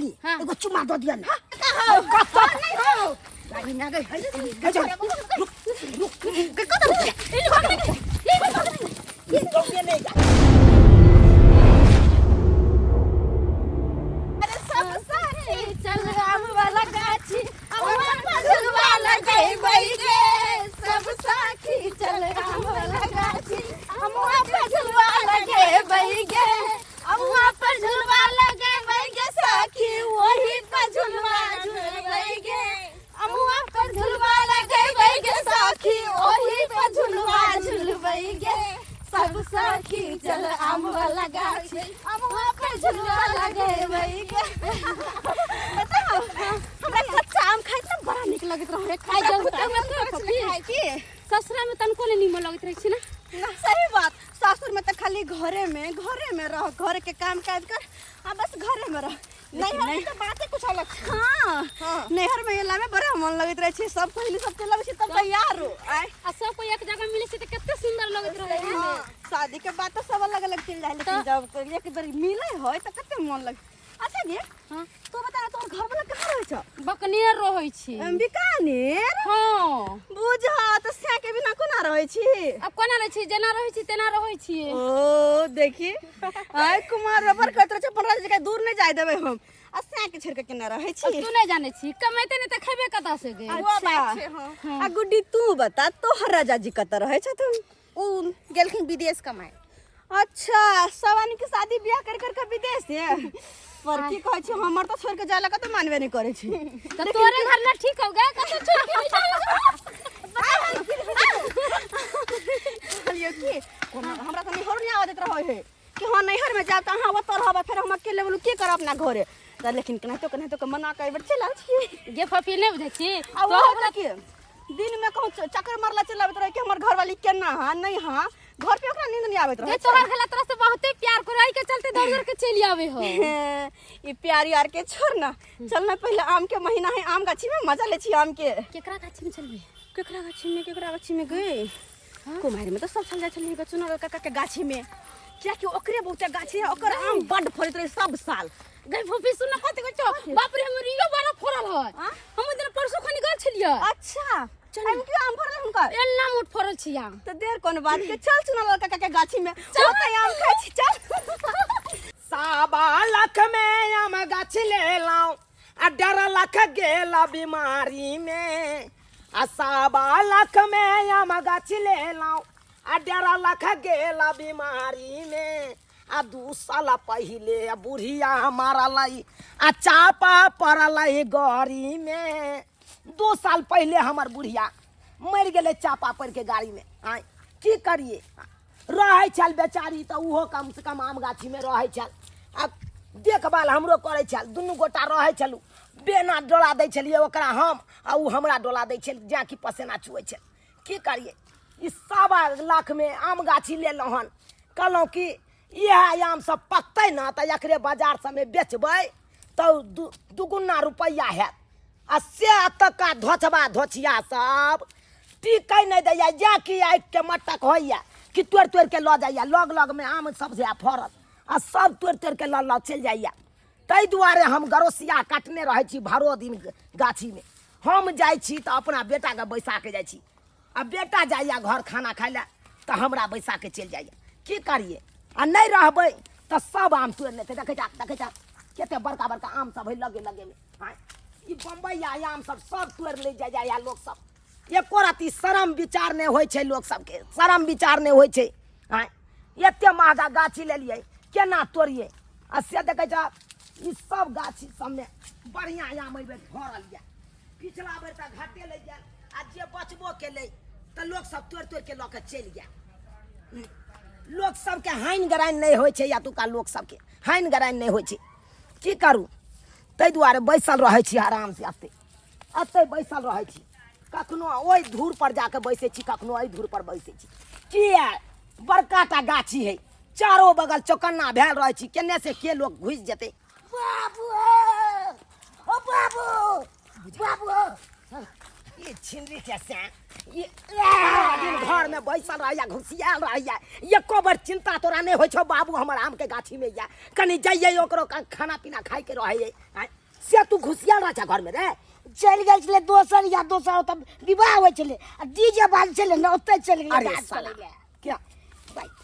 वाली हाँ। एगो चुम्मा दऽ दिअ ना कत नहीं हो नहीं ना गई हे चल रुक रुक कत ई भाग नहीं ई भाग नहीं ये तो ये नहीं जा अरे सब साथी चल आम वाला गाछी अमवा झुलवा लगेबै गे सब साथी चल आम वाला गाछी अमवा पे झुलवा लगेबै गे अमवा पर झुलवा लगेबै गे सखी वही पर झुलवा झुलबै गे अमवा पर झुलवा लगेबै गे सखी ओही पर झुलवा झुलबै गे सब सखी चल आम वाला गाछी अमवा पर झुलवा लगेबै गे बताओ हमरा कच्चा आम खाइ त बड़ा नीक लगैत रहे खाइ जब खाइ की ससुरा में तनको ने नीमन लगैत रहै छै ने ना सही बात सासुर में तो खाली घरे में रह घर के काम काज कर आ बस घरे में रह नैहर में तो बाते कुछ अलग छै। हाँ हाँ। नैहर में एला में बड़ा मन लगैत रहै छै सब सहेली सब चलि अबै छै तब तैयार हो आय आ सब कोई एक जगह मिले छै तऽ कते सुंदर लगैत रहै है हाँ, शादी के बाद तो सब अलग अलग चलि जाइ लेकिन जब एक बेर मिले है तऽ कते मन लगे अच्छा गे हाँ। तू बता तोहर घर वाला कहाँ रहै छौ बकनेर रहै छी बीकानेर हाँ बुझ तऽ सै के बिना कोना रहै छी अब कोना रहै छी जेना रहै छी तेना रहै छियै ओ देखी आय कुमार रबर कहैत रहै छै 15 जगह दूर नहि जाय देबै हम आ सै के छोड़ि के केना रहै अब छी तू नहि जानै छी कमेते नहि तऽ खेबे कतऽ से गे अच्छा आ गुड्डी तू बता तोहर राजा जी कतऽ रहै छथुन उ गेलखिन विदेश कमाए अच्छा सब आदमी के शादी बियाह कर कर के विदेश है पर की कहै छी हमर तऽ छोड़ के जाय लगा तऽ मानबे नहि करै छी तऽ तोरे घर ना ठीक हो गए कतऽ छोड़ के नहि जाय कहलियै की कोनो हमरा तऽ नैहर नहि आबैत रहै है कि हँ नैहर में जायब तऽ अहाँ ओतऽ रहब फेर हम अकेले बोलू की करब अपना घरे तऽ लेकिन केनाहितो केनाहितो के मना कऽ एहिबेर चलि आयल छियै गे फफी नहि बुझै छी आ ओहो पता की दिन में कहूँ चक्कर मारला चलि आबैत रहै कि हमर घरवाली केना हाँ नहीं हाँ घर पे ओकरा नींद नहीं आबैत गे रहै तोहर खेला तोरा से बहुते प्यार करे के चलते दौड़ दौड़ के चलि आवे हो ई प्यार यार के छोड़ ना चल ना पहले आम के महीना है आम गाछी में मजा ले छी आम के केकरा गाछी में चलबे केकरा गाछी में केकरा गाछी में गई कुमारी में तो सब चल जाइ छलियै चुनर काका के गाछी में कियाकि ओकरे बहुते गाछी है ओकर आम बड्ड फड़ैत रहे सब साल गई फूफी सुन कथि कहै छौ बाप रे हमर इहो बड़ा फड़ल है हम दिन परसो खनी गेल छलियै अच्छा चल क्यों आम फड़ल हुनकर एना मोट फड़ल छी आम तो देर कोन बात के चल चुनर काका के गाछी में ओतै आम खाइ छी चल 1.25 लाख में आम गाछ लेलहुँ आ 1.5 लाख गेला बीमारी में आ 1.25 लाख में आम गाछ लेलहुँ आ 1.5 लाख गेला बीमारी में आ 2 साल पहिले बुढ़िया मारलै आ चापा पड़लै गड़ी में 2 साल पहिले हमर बुढ़िया मरि गेलै चापा पड़ि के गाड़ी में आँय की करिए रहै छल बेचारी तऽ ओहो कमसँ कम आम गाछीमे रहै छल आ देखभाल हमरो करै छल दुनू गोटा रहै छलहुँ बेना डोला दै छलियै ओकरा हम आ ओ हमरा डोला दै छल जाकि पसेना चुअै छल की करियै ई 1.25 लाखमे आम गाछी लेलहुँ हन कहलहुँ कि इएह आम सब पकतै ने तऽ एकरे बाजार सबमे बेचबै तऽ दुगुना रुपैआ हैत आ से एतुका धोचबा धोचिया सब टिकै नहि दैया जा कि आँखिके मटक होइया कि तोड़ि तोड़िके लऽ जाइया लग लगमे आम सब जे फड़ल आ सब तोड़ि तोड़िके लऽ लऽ चलि जाइया ताहि दुआरे हम गरोसिया काटने रहै छी भरो दिन गाछीमे हम जाइ छी तऽ अपना बेटाके बैसाके जाइ छी आ बेटा जाइया घर खाना खाइ लए तऽ हमरा बैसाके चलि जाइया की करियै आ नहि रहबै तऽ सब आम तोड़ि लेतै देखै जा देखै जा कते बड़का बड़का आम सब है लगे लगेमे आँय ई बम्बइया आम सब सब तोड़ि लै जाइ जाइया लोक सब एको रत्ती शरम विचार नहि होइ छै लोक सबके शरम विचार नहि होइ छै आँय एते महगा गाछी लेलियै केना तोड़ियै आ से देखै छ ई सब गाछी सबमे बढ़िआँ आम एहि बेर फड़ल यऽ पिछला बेर तऽ घाटे लागि गेल आ जे बचबो केलै तऽ लोक सब तोड़ि तोड़ि के लऽ के चलि गेल लोक सबके हानि गरानि नहि होइ छै एतुका लोक सबके हानि गरानि नहि होइ छै की करू ताहि दुआरे बैसल रहै छी आरामसँ एतै एतै बैसल रहै छी कखनो ओहि धूर पर जाके बैसै छी कखनो एहि धूर पर बैसै छी किया बड़का टा गाछी है चारो बगल चौकन्ना भेल रहै छी केने से के लोक घुसि जेतै बाबू ओ बाबू बाबू ई छिनरी के से ई सारा दिन घर में बैसल रहैया, घुसियाल रहैया, एको बेर चिंता तोरा नहि होइ छौ बाबू हमर आम के गाछी में या कनी जइयै ओकरो खाना पीना खाइ के रहैयै। आँय, से तू घुसियाल रहै छ घर में रे? चलि गेल छलै दोसर या दोसर ओतऽ विवाह होइ छलै आ डीजे बाजै छलै ने, ओतऽ चलि गेलै अरे डांस साला, करै लए। क्या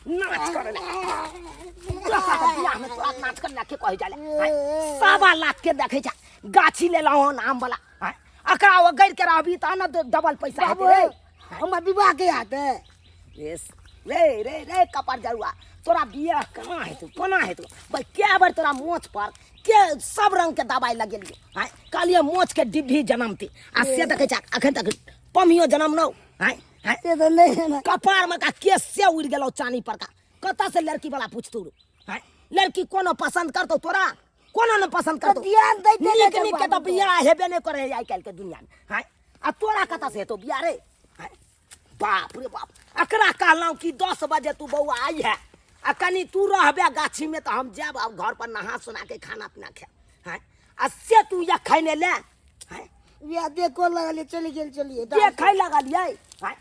नाच करे ला दोसर के बियाह में तोरा नाच करे ला के कहै जाले? आँय, 1.25 लाख के देखै छ गाछी लेलहुँ हन आम वाला। आँय, एकरा ओ गैर के रहबी तऽ ने डबल पैसा हेतै बाबू रे। हमर विवाह के हेतै? रे रे रे रे कपार जरुआ, तोरा बियाह कहाँ हेतौ, कोना हेतौ भाई? कए बेर तोरा मोछ पर के सब रंग के दवाई लगेलियो। आँय, कहलियै मोछ के डिब्बी जनमतै, आ से देखै छ अखन तक पमियो जनम नौ। आँय आँय, से तऽ नहि है ने। कपार में का केस से उड़ि गेलौ चानी पर का, कतऽ से लड़की वाला पूछतौ रो? आँय, लड़की कोनो पसंद करतौ तोरा? कोनो ने पसंद करतौ। ध्यान दैते नहि नीक छै नीक के तऽ बाबू। बियाह हेबे नहि करे है आइ काल्हि के दुनिया में। आँय, आ तोरा कतऽ से हेतौ बियाह रे? आँय, बाप रे बाप, एकरा कहलहुँ कि 10 बजे तू बौआ आई है आ कनी तू रहबे गाछी में तऽ हम जायब आब घर पर नहा सोना के खाना पीना खायब। आँय, आ से तू या खैने ले। आँय, बियाह देखो लगलियै, चलि गेल चलियै देखै लगलियै। आँय,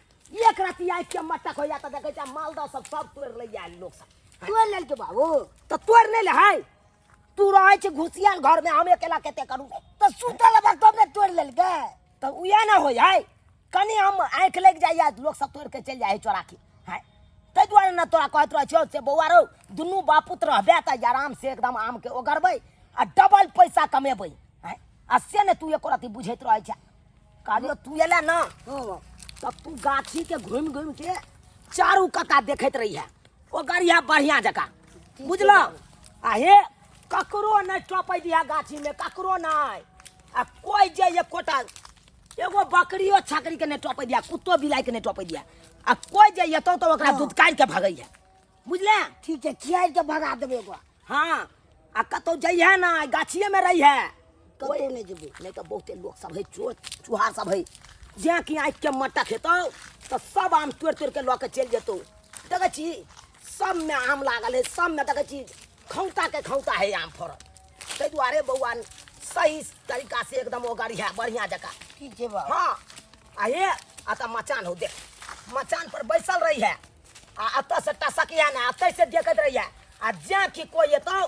एक राति आँखि के मटक होइया तऽ देखै छियै मालदह सब सब तोड़ि लैया लोक सब। तोड़ि लेलकै बाबू? तऽ तोड़ि नहि ले है, तू रहै छै घुसियाल घर में, हम अकेला कते करू? तऽ सुतल हेबक तब ने तोड़ि लेलकै। तऽ उएह ने होइ है, कनी हम आँखि लागि जाइया, लोक सब तोड़ि के चलि जाइ है चोरा के। है ताहि दुआरे ने तोरा कहैत रहै छियौ से बौआ रौ, दुनू बापुत रहबे तऽ आराम से एकदम आम के ओगरबै आ डबल पैसा कमेबै। है आ से ने तू एको रत्ती बुझैत रहै छै। कहलियौ तू एले ने तऽ तू गाछी के घुमि घुमि के चारू कता देखैत रहिहे, ओगरिहा बढ़िया जकाँ, बुझलौ? आ हे ककरो नहि टपै दिहा गाछी में, ककरो नहि। आ कोइ जे एकोटा एगो बकरियो छकरी के नहि टपै दिहा, कुत्तो बिलाइ के नहि टपै दिहा, आ कोइ जे एतौ तऽ ओकरा दुधकारि के भगैहे, बुझले? ठीक छै, खियाइ के भगा देबै ओकरा। हाँ, आ कतौ जइहे ना, गाछिए में रहिहे, कतौ नहि जेबै। नहि तऽ बहुते लोक सब है, चोर चुहार सब है, जे कि आँखि के मटक हेतौ तऽ सब आम तोड़ि तोड़ि के लऽ के चलि जेतौ। देखै छी सबमे आम लागल है, सबमे देखै छी खौता के खौता है आम फड़ल। ताहि दुआरे बौआ सही तरीका से एकदम ओगरिहा बढ़िया जकाँ। ठीक छै बाबू। हाँ, आ हे आ तऽ मचान हो देख, मचान पर बैसल रही है आ एतऽ से टसकिया ने, एतऽ से देखैत रही है, आ जे कि कोइ एतौ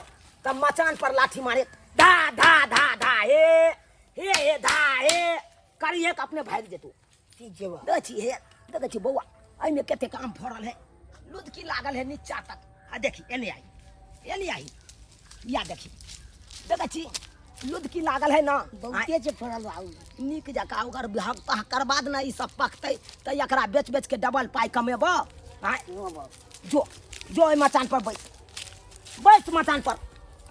तऽ मचान पर लाठी मारे धा धा धा धा हे हे हे धा हे करिहे के अपने भागि जेतौ। ठीक छै बाबू। देखै छी हे, देखै छी बौआ एहिमे कतेक आम फड़ल है, लुदकी लागल है नीचा तक। आ देखी एने आई, एने आई, या देखी, देखै छी लुदकी लागल है ना? बहुते छै फड़ल बाबू। नीक जकाँ ओकर तकर बाद ने ई सब पकतै तऽ एकरा बेच बेच के डबल पाइ कमेबऽ। आँय, हँ बाबू। जो जो ओहि मचान पर बैस, बैस मचान पर,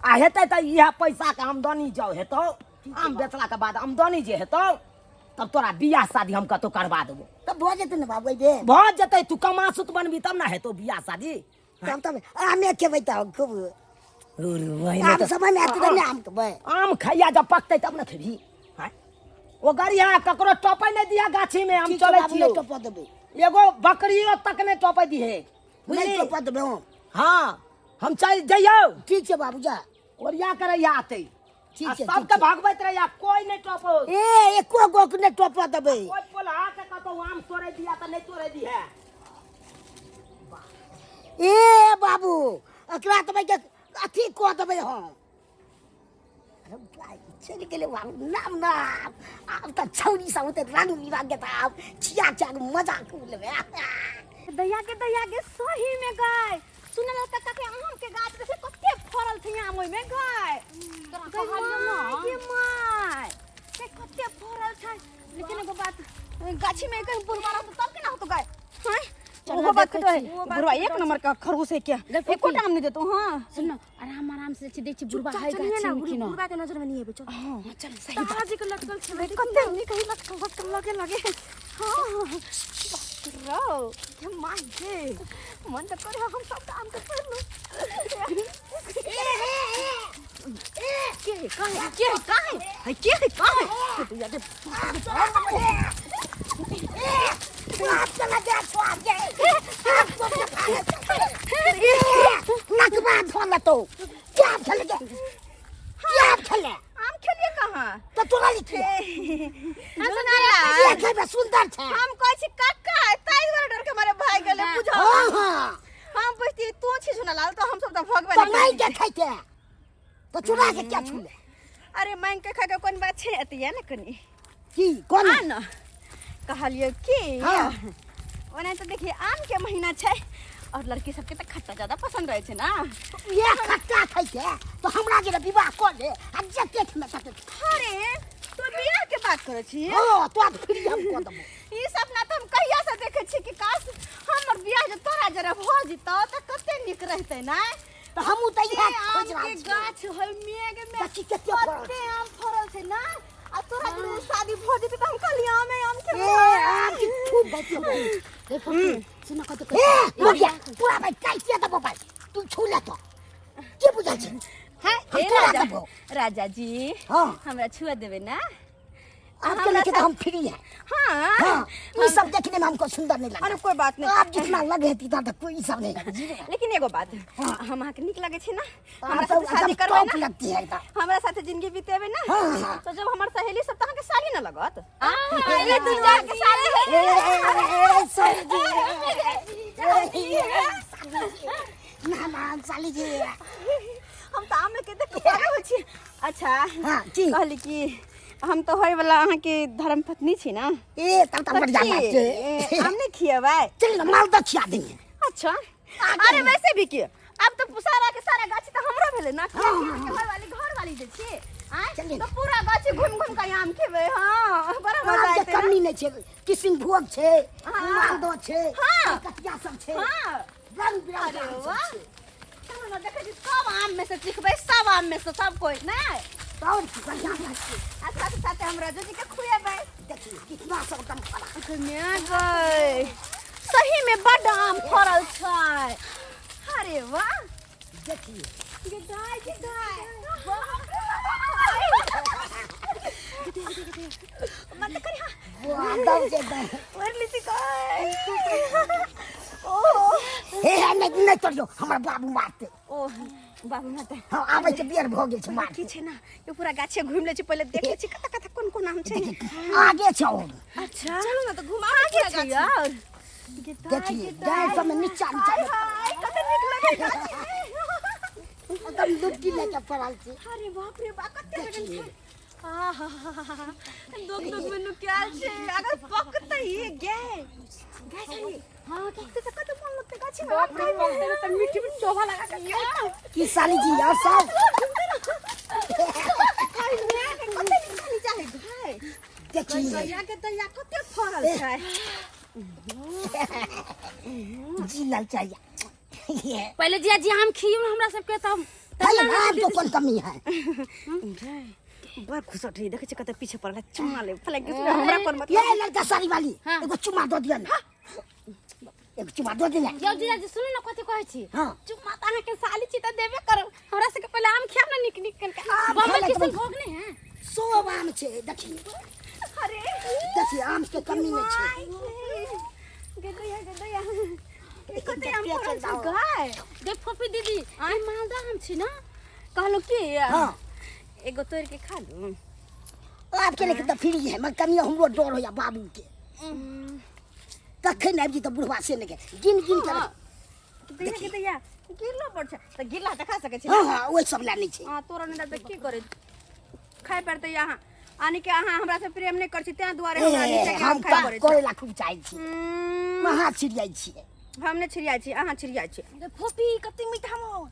आ हेतै तऽ इएह पैसाके आमदनी जँ हेतौ, आम बेचलाके बाद आमदनी जे हेतौ, तब तोरा बियाह शादी हम कतौ करबा देबो। तब भऽ जेतै ने बाबू? एहिबेर भऽ जेतै, तू कमासुत बनबी तब ने हेतौ बियाह शादी। तब तब आमे खेबै तब खूब। आम आम समय में आते ने आम खेबै। आम खैया जब पकतै तब ने खेबही। आँय, ओ गरिया ककरो टपै नहि दिया गाछी में, हम ठीक छै चलै बाबू, नहि छियौ। टपऽ देबै। एगो बकरियो तक नहि टपै दिहे, नहि बुझली? टपऽ देबै हम। हाँ, हम चल जइयौ। ठीक छै बाबू, जा। ओरिया करैया आते। ठीक आ छै, ठीक सबके छै। भगबैत रहैया, कोइ नहि टपो। ए एको गो के नहि टपऽ देबै। कोइ पोल्हा के कतौ आम तोड़ै दिया तऽ नहि तोड़ै दिहे। ए बाबू, एकरा तऽ के अथी कऽ देबै हम। अरे भाइ, चलि गेलै बाबू। नाम ना आब तऽ छौरी सब होतै रंग बिरंग के, तऽ आब छिया छिया के मजा खूब लेबै। दैया के दैया के, सही में गाय सुनल काका के आम के गाछ देखै कते फड़ल छै आम ओहिमे गाय। तोरा कहलियौ ना। के my के कते फड़ल छै, लेकिन एगो बात, गाछी में कहीं बुढ़वा रहतो तब केना होतो गाय? हैं, चल ओहो बात देखै के छी। तो बुढ़वा एक नंबर का खरगोश है क्या, गै फूफी। एको टाम नहीं देतो। हाँ सुन न, आराम आराम से छी, देख छी बुढ़वा है चलिए गाछी ना, में कि न। बुढ़वा के नजर में नहीं आबे, चल। हाँ चल, सही बात। तारा जी के लटकल छै कते नीक है, लटकल लटकल लगे लगे। हाँ रो के my गे, मन तऽ करे हम सब काम के कर लू। के काहे, के काहे है, के है काहे के तू नकबा धो लेतौ। क्या खेले, क्या खेले? आम खेलिए कहाँ? तऽ तोरा वाली छी झुना देखे में सुंदर छै। हम कहै छी कक्का, ताहि दुआरे डर के मारे भागि गेलै, बुझल? हाँ हाँ। हम पुछती तू छी झुनालाल, तऽ हम सब तऽ भगवे। तो नहीं देखे के तो चुरा के क्या छूले? अरे मांगि के खाके कोन बात छै, एतै ने कनी। की कोन? आ न कहलियै कि हाँ। ओना तऽ देखिए आम के महीना छै और लड़की सबके तऽ खट्टा ज्यादा पसंद रहै छै ना। ये खट्टा खाइ के तो हमरा जे विवाह कर ले आ जते में तते। अरे तू बियाह के बात करै छी? हाँ, तो फ्री हम कऽ देबो। ई सपना तऽ हम कहिया से देखै छी कि काश हमर बियाह जे तोरा जरे भऽ जेतौ तऽ कते नीक रहतै ना। तऽ हमहूँ तऽ इएह ए, आम खोजि के रहल छी। गाछ है मेघ में। देखी कते फड़ल। कते आम फड़ल छै ना, आ तोरा जरे शादी भऽ जेतै तऽ हम कहलियै आमे आम ए खेबै। आम की खूब देखियो। ए फुफी, सुन कते। ए मुखिया, पूरा भाई काटिए देबो भाई, तू छू ले तो के बुझल छै? है हम ए तोरा राजा देबो। राजा जी। हाँ। हमरा छुआ देबै ना? आपके लेके तो हम फ्री है। हाँ। हाँ, ये सब देखने में हमको सुंदर नहीं लगता। अरे कोई बात नहीं। आप जितना लगे तितना तो कोई सब नहीं लगे जी। लेकिन एगो बात, हाँ। हम अहाँके नीक लगै छै ना? आप हमरा तो साथे शादी एकदम करबै टॉप ना? लगती है एकदम। हमरा साथे जिंदगी बितेबै ना? हाँ, हाँ। तो जब हमर सहेली सब तऽ अहाँके साली ना लगत? ये दुनू अहाँके साली है। ए, ए, ए, साली जी। ए, साली जी। ना ना साली जी। हम तऽ आमे के देख के पागल होइ छी। अच्छा। हाँ जी। कहली कि हम तऽ होय वाला अहाँके धर्म पत्नी छी ना। ए तब तो बढ़िया की? बात ए, है। आम नहीं खियेबै? चल ना, मालदा खिया देंगे। अच्छा, अरे वैसे भी की अब तो सारा के सारा गाछी तऽ हमरो भेलै ना। हाँ, हाँ, घर वाली, घर वाली जे छी आँय, चलिए। तऽ पूरा गाछी घुमि घुमि के आम खेबै। हाँ, बड़ा मजा आम के एतै ना? कमी नहीं छै, किशनभोग छै, हाँ। मालदह छै, हाँ। कलकतिया सब छै। हाँ। रंग बिरंग के अरे आम सब वाह। छै। चलू ना, देखै छी सब आम में से चिखबै, सब आम में से सब कोइ नहि। और की बढ़िया बात छै। आ साथे साथे हम राजू जी के खुएबै। देखिए कितना सब एकदम फड़ा। गै, सही में बड्ड आम फड़ल छै। अरे वाह। देखिए। गे गाय, गे गाय, मत करी। हाँ। वाह, एकदम से एकदम। ओर लीची गाय। ओ हे हे, नहीं नहीं तोड़ियो, हमर बाबू मारते। ओ बाबू मारते? हाँ, आबै के बेर भऽ गेल छै, मारते। की छै ना, ये पूरा गाछे घुमि लै छी, पहिले देख लै छी कतऽ कतऽ कोन कोन आम छै। देखिए आगे छै और। अच्छा, चलू ना तऽ घुमा आगे छै यार। गे दाइ, देखिए गे दाइ। गाय सब में नीचा नीचा हाय में हाय, कते नीक लगै गाछी। एकदम लुटकी लेके पड़ल छै। अरे बाप रे बा, कते लगल देखिए। छै। आहा, दोग दोग में नुकायल छै। अगर पकतै ये गे गे छली, हां, पकतै तऽ कते मन लगतै गाछी में आम खाइ में। तऽ मीठी मीठी शोभा लगा के खाइ। की साली जी, और सब? हाय रे, कते नीचा नीचा है गाय। देखिए। गैया के दैया कते फड़ल छै। जी लाल चाहिए। पहिले जिया जी आम खियौ हमरा सबके तब। खाइए ना, आम तो कोन कमी है। बड़ खुश उठी, देखै छै कते पीछे पड़ल है, चुम्मा ले फले के हमरा कोन मतलब। ये लड़का साड़ी वाली, हाँ। एगो चुम्मा दऽ दिअ ना, एगो चुम्मा दऽ दिअ। यौ जीजा जी, सुनू ने कथी कहै छी। हाँ। चुम्मा तऽ अहाँके साली छी तऽ देबे करब, हमरा सबके पहिले आम खायब ने नीक नीक कनिका। आम बम्बई खाय लए किशन तऽ भोग नहि है? सब आम छै, देखिए। अरे देखिए, आम के कमी नहीं छै। गे दैया, गे दैया, कते आम देखिए, फड़ल छै चल जाओ। गाय। देख फोफी दीदी, ई मालदह आम छी ना? कहलहुँ की, हाँ। एगो तोड़ि के खा लू? आपके लेके तऽ फ्री है, मगर कमी हमरो डर होइया बाबू के, कखन आबि जेतै बुढ़वा से नहि गिन गिन के रख। दैया, गे दैया, गिरलो बड़ छै तऽ गिरला तऽ खा सकै छी? हाँ हाँ, ओहि सब लए नहि छै। हाँ, तोरा नहि तऽ की करे खाइ पड़तै अहाँ आनि के। अहाँ हमरा से प्रेम नहि करै छी तें दुआरे हमरा ए, नीचे के हम आम खाइ पड़ै छै। करै ला खूब चाहै छी। अहाँ छिड़ियाइ छियै। हम नहि छिड़ियाइ छी, अहाँ छिड़ियाइ छी। फोफी, कते मीठा हो।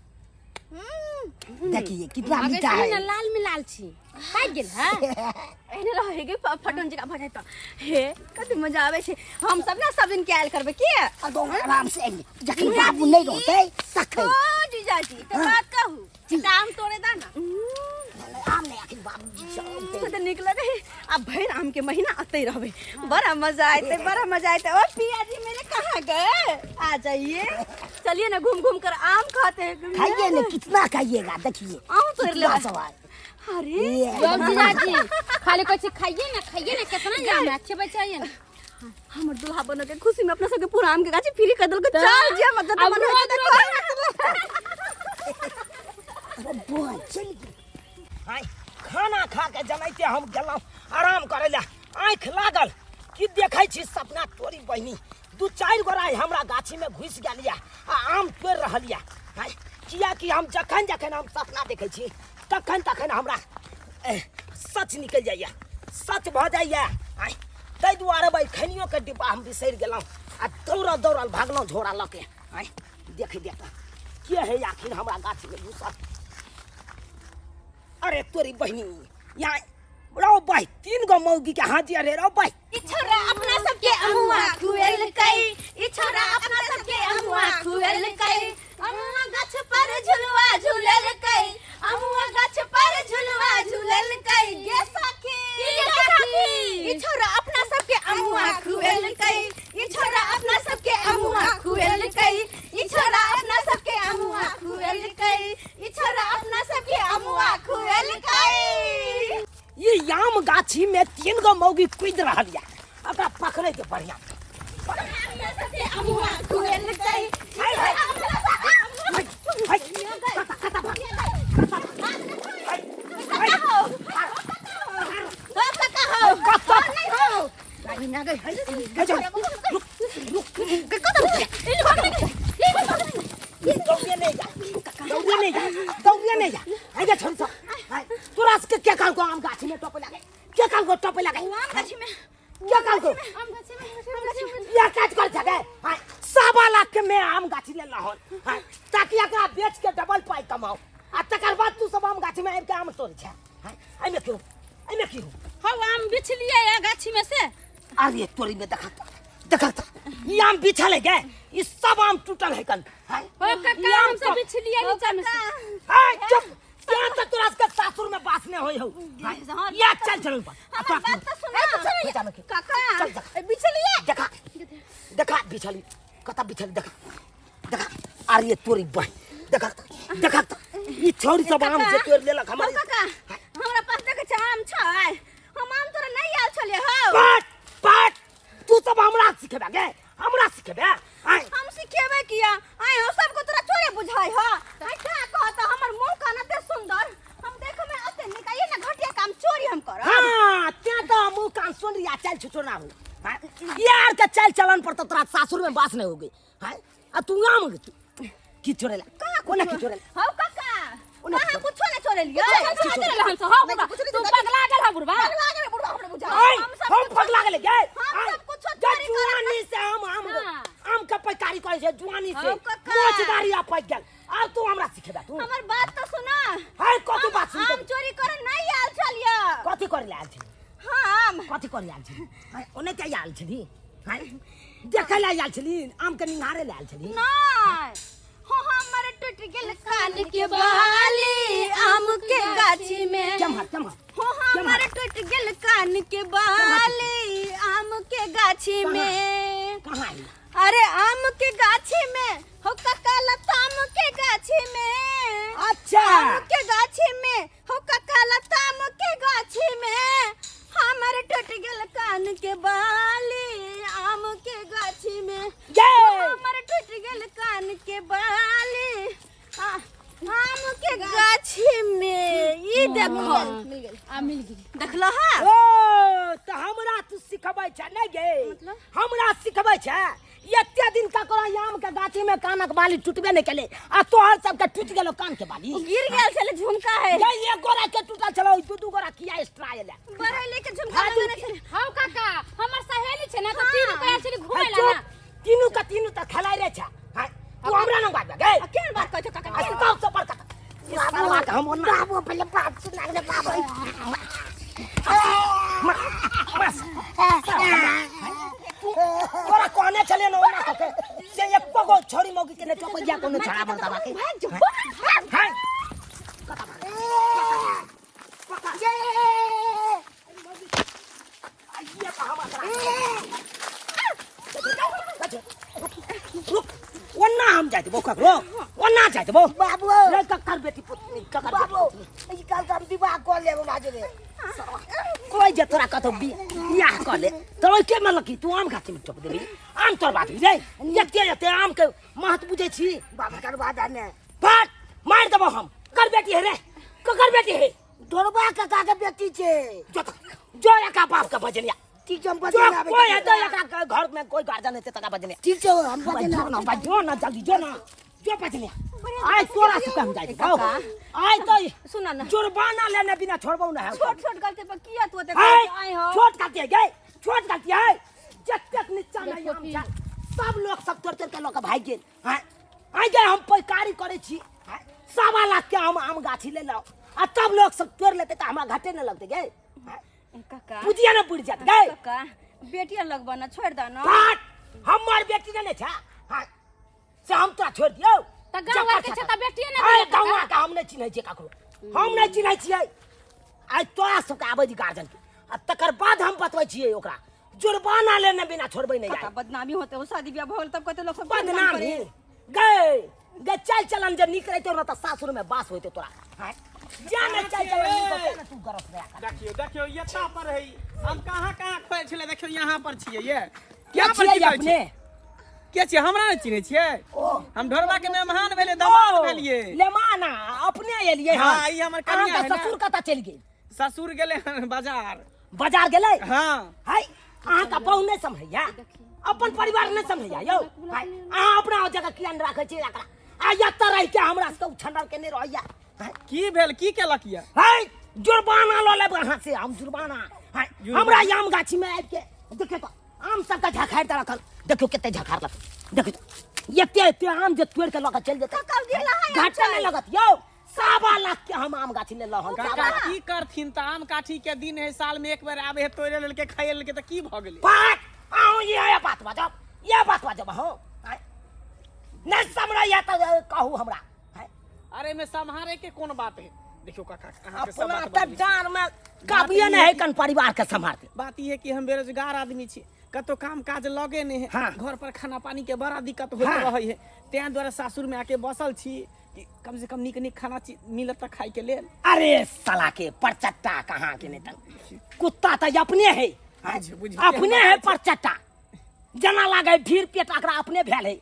देखिए कितना अगर मीठा सुनू है। ने, लाल में लाल छी, पाकि गेल है। एहने रहै गे, फटन जकाँ भऽ जाय तऽ हे कते मजा आबै छै। हम सब ने सब दिन के आयल करबै की? एकदम आराम से आबि, जखन बाबू नहि रहतै तखन। ओ जीजाजी, तऽ हाँ। बात कहू, एकटा आम तोड़े दा ना। आम नहि, अखन बाबूजी सब औतै। कते नीक लगै। आ भरि आम के महीना अतै रहबै, बड़ा मजा आते, बड़ा मजा आते। ओ पिया जी मेरे कहाँ गए? आ जाइए, चलिए ना, घूम घूम कर आम खाते हैं। खाइए ने, कितना खाइएगा, देखिए। आम तोड़ कितना लेबै। सब है। अरे ये यौ जीजाजी, खाली कहै छी खाइए ना, खाइए ना, केतना आम है, खेबै चाहिए ना। हमर दुल्हा बन के खुशी में अपना सबके पूरा आम के गाछी फ्री कर देलकै। चल जे मत आब मन रोज होय रोज अरे बुआ चलि गेल। आइ खाना खा के जनैते हम गेलहुँ आराम करै लए आँखि लागल कि देखै छी सपना तोरी बहिनी दू चारि गोरा हमरा गाछीमे घुसि गेल यऽ आ आम तोड़ि रहल यऽ आँय, किएकि हम जखन जखन हम सपना देखै छी तखन तखन हमरा सच निकलि जाइए सच भऽ जाइए आँय, ताहि दुआरे भाइ खैनियोके डिब्बा हम बिसरि गेलहुँ आ दौड़ल दौड़ल भागलहुँ झोरा लऽ के आँय देख देख के है आखिर हमरा गाछीमे घुसल अरे तोरी बहिनी यहाँ रौ भाइ तीन गो मौगी के हाथ अरे रौ भाइ ई छोरा अपना सबके अमुआ खुएलकै ई छोरा अपना सबके अमुआ खुएलकै अमुआ गाछ पर झुलवा झुललकै अमुआ गाछ पर झुलवा झुललकै गे सखी गे सखी ई छोरा अपना सबके अमुआ खुएलकै ई छोरा अपना सबके अमुआ खुएलकै ई छोरा अपना सबके अमुआ खुएलकै ई छोरा अपना सबके अमुआ खुएलकै ये आम गाछी में तीन गो मौगी कूद रहल या ओकरा पकड़े के बढ़िया अपना सबके अमुआ खुएलकै हाय हाय हाय कता कता भाग हाय हाय हो काका हो कता नहीं हो हाय जाओ रुक रुक दौड़िए नहीं जा दौड़िए नहीं जा दौड़िए नहीं जा हाय जा छोड़ सब हाय तोरा सबके के काल को आम गाछी में टोपे लागे के काल को टोपे लागे आम गाछी में के काल को आम गाछी में आम गाछी में या काज कर जगह हाय 1.25 लाख के मैं आम गाछी ले लहन हाय ताकि एकरा बेच के डबल पाई कमाओ आ तकर बाद तू सब आम गाछी में आबि के आम तोड़ छै हाय एहिमे क्यों एहिमे क्यों हौ आम बिछलियै या गाछी में से अरे तोरी में देखा देखा ई आम बिछल है गे ई सब आम टूटल है कन हाय हो काका ई आम हम सब सब बिछलियै नीचा में से हाय चुप यहाँ तक तोरा सबके सासुर में बास नहीं होई हो हाय, या चल चल ऊपर हमर बात तो सुना काका चल जा। बिछलिए देखा देखा बिछली कता बिछली देखा देखा अरे तोरी बह देखा देखा ई छौरी सब आम जे तोड़ लेलक हो हमारे काका हमरा पास देखे छै आम छै हम आम तोरा नहीं आयल छलिए हो पाट पाट तू सब हमरा सिखेबे गे हमरा सिखेबे आय हम सिखेबे किया आय हो सबको तोरा चोरे बुझाय हो आय का कहत हमर मुंह कान एते सुंदर हम देखो में एते निक ये ना घटिया काम चोरी हम करब हाँ त्या तो मुंह कान सुन रिया चल छुछो ना हो हाँ, यार के चल चलन पर तो तोरा सासुर में बास नहीं हो गई हाँ आ तू आम की चोरेला कोना की चोरेला हौ काका ओना कहाँ कुछो ना चोरे लियो कुछो ना चोरेला हम सब, हौ बुढ़बा। तू पगला गेल हौ बुढ़बा। पगला गेल बुढ़बा हमरा बुझा आय हम सब हम पगला गेले गे हम सब कुछो चोरी करब। जुआनी से हम आम हाँ। आम के पैकारी करै छै जुआनी से हौ काका। मोचदारी आ पैक गेल आब तू हमरा सिखेबा तू हमर बात तो सुना हाय कथी बात सुन हम चोरी करे नहीं आयल छलियो कथी करे आयल छली हम कथी करे आयल छली हाय ओने के आयल छली हाय देखै ले आयल छली आम के निहारे ले आयल छली नहीं हो हमर टूट गेल कान के बाली आम के गाछी में केम्हर केम्हर हो हमर टूट गेल कान के बाली आम के गाछी में कहाँ आई अरे आम के गाछी में हो काका लताम के गाछी में अच्छा आम के गाछी में हो काका लताम के गाछी में हमर टूट गेल कान के बाली आम के गाछी में ये हमर टूट गेल कान के बाली आम के गाछी में ई देखो आ मिल गेल देखलो हा ओ तऽ हमरा तू सिखबै छै नहि गे हमरा सिखबै छै एते दिन ककरो आम के गाछी में कानक बाली टूटबे नहि केलै आ तोहर सबके टूटि गेलो कान के बाली गिर गेल छले झुमका है ये एक गोरा के टूटल छलो दू दू गोरा किया एक्स्ट्रा एले बरैली के झुमका लगेने छले हौ काका हमर सहेली छै ना तऽ तीनू कहै छली घुमै है ला ना चुप तीनू के तीनू तऽ खेलाइ रे छै है तू हमरा न बात गे आ केहन बात कहै छौ काका आ सब से बड़का ई साला के हम ओना बाबू पहिले बात सुना रे बाबू बस तोरा कहने छले न ओना कके से एको गो छोरी मौगी के ने चौपैया कोनो छड़ा बरदावा के हाय आइए तो हम रुक ओना हम जाय देबो ककरो ओना जाय देबो बाबू रे ककर बेटी पुतनी ककर बेटी बाबू ई काल तऽ हम विवाह कऽ लेब बाजू रे कोई जे तोरा कतौ बियाह कऽ ले तोरा के मतलब की तू आम गाछी में टोप देबी आम तोड़ बात रे एते एते आम के महत्व बुझै छी बाबा करबा दे ने फाट मारि देबो हम कर बेटी है रे ककर बेटी है ढोरबा काका के बेटी छै। जो जो एका बाप के बजनिया। ठीक छै, हम जो बजेने आबै कोई छी। हेतै एकरा घर में कोई गार्जियन हेतै तकरा बजनिया। ठीक छै, हम बजेने जो आबै ना छी। भाई, जो ना जल्दी जो ना, जो बजनिया। आइ तोरा से हम जाइ छौ। आइ तो सुन ना। जुर्माना लेने बिना छोड़बौ ना। छोट छोट गलती पर किया तू एते है आइ हो? छोट गलती है गई, छोट गलती है। जतेक नीचा में आम छल सब लोग सब तोड़ तोड़ के लऽ के भागि गेल। हैं आइ गए हम पैकारी करै छी, हैं? 1.25 लाख के हम आम गाछी लेलहुँ आ तब लोग सब तोड़ लेतै तऽ हमरा घाटे नहि लगतै गई। हैं? काका पूजिया ने बुझि जात गई। काका बेटिया लगबा ना, छोड़ दा ना। काट हमर बेटी ने छै। हैं से हम तोरा छोड़ दियौ? तऽ गाँव आर के छै तऽ बेटिए ने आइ भेलै काका। गाँव के हम नहि चिन्है छियै ककरो, हम नहि चिन्है छियै। आइ तोरा सबके आबै छी गार्जियन के आ तकर बाद हम बतबै छियै ओकरा जुर्माना लेने बिना छोड़बै नहि। काका आइ बदनामी होते हो, शादी ब्याह भऽ गेल तब कते लोग सब काम बदनामी करे। गए गए चाल चलन जे नीक रहितौ ने तऽ सासुर में बास होइतौ तोरा। हैं? जा ने चाल चलन नीक होतै ने तू गरस गया कर। देखियौ देखियौ, एता पर है। हम कहाँ कहाँ खोजै छलै, देखियौ यहाँ पर छियै ये। के यहाँ पर छियै की करै अपने? छियै? के छियै? हमरा नहि चिन्है छियै? ओ हम ढोरबा के मेहमान भेलियै, दामाद भेलियै। लेमाना अपने एलियै? हाँ, ई हमर कनिया अहाँके है ने। ससुर कतऽ चलि गेल? ससुर गेलै हन बाजार। बाजार गेलै? हाँ। है अहाँके बहु नहि सम्हरैया, अपन परिवार नहि सम्हरैया यौ। है अहाँ अपना जगह किया नहि राखै छियै एकरा? आ एतऽ रहि के हमरा सबके उछंडर के नहि रहैया। है की भेल, की केलक ये? है जुर्माना लऽ लेब अहाँ से हम जुर्माना। है हमरा आम गाछी में आबि के देखियौ तऽ आम सबके झखारि दऽ रखल, देखियौ कते झखारलक, देखियौ तऽ एते एते आम जे तोड़ि के लऽ के चलि जेतै घाटा नहि लगत यौ? 1.25 लाख के हम आम गाछी लेलहुँ हन, सवा काका लाख। की करथिन तऽ आम काठी के दिन है, साल में एक बेर आबे है, तोड़े लेलके खाए लेलके तऽ की भऽ गेलै? बात अहूँ इएह बात बाजब, इएह बात बाजब अहूँ? आँय? नहि सम्हरैया तऽ कहू हमरा। आँय? अरे में सम्हारे के कोन बात है? देखियौ काका, अहाँके सब अपना बात तऽ बतबै छी। जान में काबिए नहि है कन परिवार के सम्हारते। बात ई है कि हम बेरोजगार आदमी छी, कतौ काम काज लगे नहि है। हाँ। घर पर खाना पानी के बड़ा दिक्कत होइत हाँ। रहै है, तें दुआरे सासुर में आके बसल छी कि कम से कम नीक नीक खाना मिलत तऽ खाय के लेल। अरे साला के परचट्टा कहाँ के नहीं तन कुत्ता तऽ अपने है। बुझ- बुझ- अपने है परचट्टा, जना लागे भीड़ पेट एकरा अपने भेल है,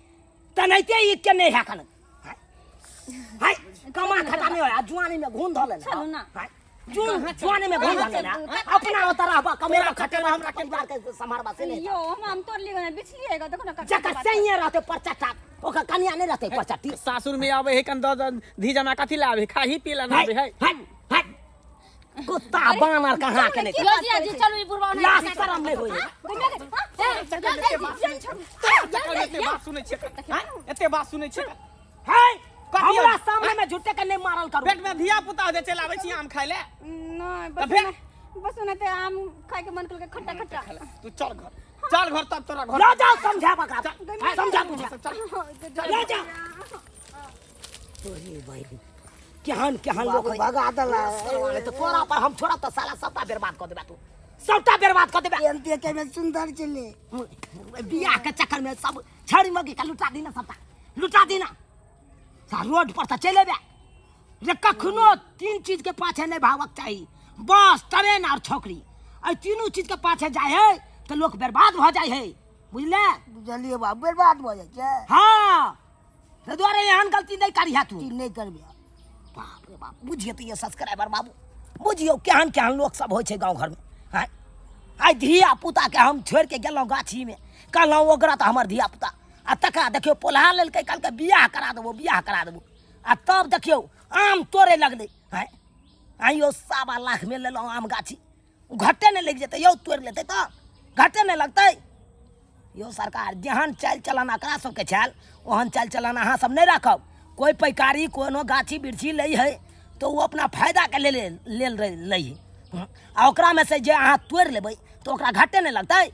तेनाहिते ई के नहीं है कन। हाय कमा खटा नहीं होया, जुआनी में घून धऽ लेने। चलू ना। हाय जुन जुआनी में घून धऽ लेने, अपना ओतऽ रहबा कमेबा खटेबा हमरा परिवार के सम्हारबा से नहीं। यो हम आम तोड़ लियो ना, बिछलिएगा देखो ना काका। जकर सैये रहते परचट्टा ओकर कनिया नहीं रहते परचट्टी। सासुर में आबे है कन दऽ दऽ धी जमा कथी ला आबे है? खाही पी ला ना आबे है। हाय हाय कुत्ता बानर कहाँ के नहीं। यो जिया जी चलू, ई बुढ़बा ओनाहिते लाज खाइ शरम नहीं होई। एते बात सुनै छियै, हैं? एते बात सुनै छियै? हाय कथी हमरा होई? सामने में झूठे के नहीं मारल करू। पेट में धिया पुता होते चलि आबै छी आम खाय ले। नहीं तऽ बस फेर? बस ओनाहिते आम खाय के मन केलकै खट्टा खट्टा। तू चल घर, चल घर, तब तोरा घर लऽ जाओ समझा बकरा, समझा बुझा चल। लऽ जाओ। तोरी बहिन केहन केहन लोक बाबू है। भगा देला। साला, तऽ तोरा पर हम छोड़ब तऽ साला सबटा बर्बाद कऽ देबा तू, सबटा बर्बाद कऽ देबा। केहन देखे में सुंदर छलै। बियाह के चक्कर में सब छड़ी मगी के लुटा दीना, सबटा लुटा दीना। सा रोड पर तऽ चलि एबे रे। कखनो तीन चीज के पाछे नहीं भागक चाही, बस ट्रेन और छोकरी। एहि तीनू चीज के पाछे जाय है तऽ लोक बर्बाद भऽ जाइ है, बुझले? बुझलियै बाबू, बर्बाद भऽ जाइ छै। हाँ, ताहि दुआरे एहन गलती नहि करिहे तू। ई नहि करबै। बाप रे बाप, बुझिए तऽ ये सब्सक्राइबर बाबू, बुझियौ केहन केहन लोक सब होइ छै गाँव घरमे। आँय आइ धिया पुताके हम छोड़ि के गेलहुँ गाछीमे, कहलहुँ ओकरा तऽ हमर धिया पुता आ तकरा देखियौ पोल्हा लेलकै, कहलकै बियाह करा देबो, बियाह करा देबो, आ तब देखियौ आम तोड़े लगलै। आँय आइयो 1.25 लाखमे लेलहुँ आम गाछी, घटे नहि लागि जेतै यौ? तोड़ि लेतै तऽ घटे नहि लगतै यौ? सरकार, जेहन चालि चलन एकरा सबके छल ओहन चालि चलन अहाँ सब नहि राखब। कोइ पैकारी कोनो गाछी बिरछी लै है तऽ ओ अपना फायदाके लेल लेल लै है, आ ओकरामे से जे अहाँ तोड़ि लेबै तऽ ओकरा घाटे नहि लगतै?